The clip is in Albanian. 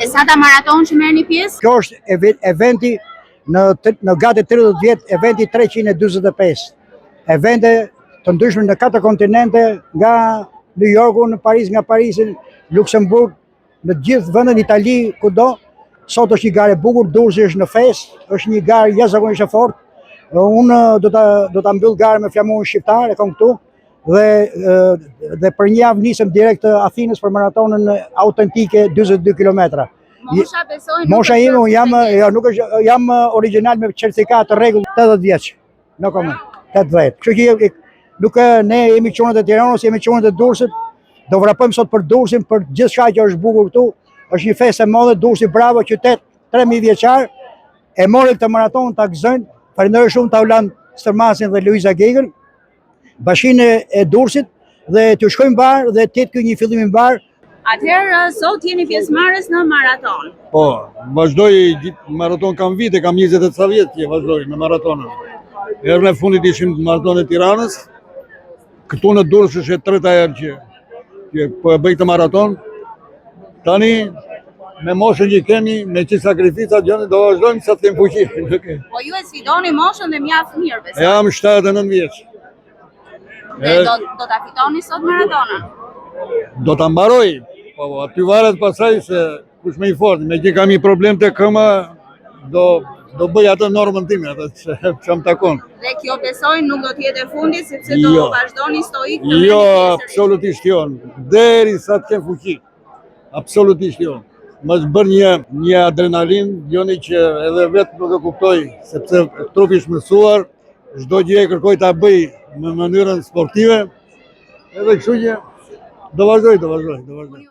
E sata maraton që merrni pjesë? Kjo është eventi në, në gati 30 vjet, eventi 345. Evente të ndryshme në katër kontinente, nga New Yorku në Paris, nga Parisi në Luksemburg, në të gjithë vendet, në Itali, kudo. Sot është një garë e bukur, Durrësi është në festë, është një garë jashtëzakonisht e fortë. Unë do ta do ta mbyll garën me flamurin shqiptar, e kam këtu dhe dhe për një javë nisem direkt të Athinës për maratonën autentike 42 kilometra. Mosha besoj nuk Mosha ime unë jam jo nuk është jam origjinal me certifikatë të rregullt 80 vjeç. No comment. 80. Kështu që nuk ne jemi çunat e Tiranës, jemi çunat e Durrësit. Do vrapojmë sot për Durrësin, për gjithçka që është bukur këtu. Është një festë e madhe, Durrësi bravo, qytet 3000 vjeçar. E mori këtë maratonë ta gëzojnë. Falenderoj shumë Taulant Stërmasin dhe Luiza Gegën. Bashkinë e Durrësit dhe t'ju shkojë mbarë dhe të jetë ky një fillim i mbarë. Atëherë sot jeni pjesëmarrës në maraton. Po, vazhdoj maraton kam vite, kam 20 e ca vjet që vazhdoj me maratonën. Herën e fundit ishim në maratonën e Tiranës. Këtu në Durrës është e treta herë që që po e bëj këtë maraton. Tani me moshën që kemi, me gjithë sakrificat gjënë, do vazhdojmë sa të kem fuqi. Po ju e sfidoni moshën dhe mjaft mirë, besoj. Jam 79 vjeç. Dhe do do ta fitoni sot maratonën. Do ta mbaroj. Po, po aty varet pastaj se kush më i fortë, meqë kam një problem te këmba, do do bëj atë normën time, atë që, që më takon. Dhe kjo besoj nuk do të jetë e fundit sepse do jo. vazhdoni stoik të Jo, absolutisht jo. Derisa të kem fuqi. Absolutisht jo. Më është bërë një, një adrenalin, gjoni që edhe vetë nuk e kuptoj, sepse trupi është mësuar, çdo gjë e kërkoj ta bëj në mënyrën sportive, edhe kështu që do vazhdoj, do vazhdoj, do vazhdoj.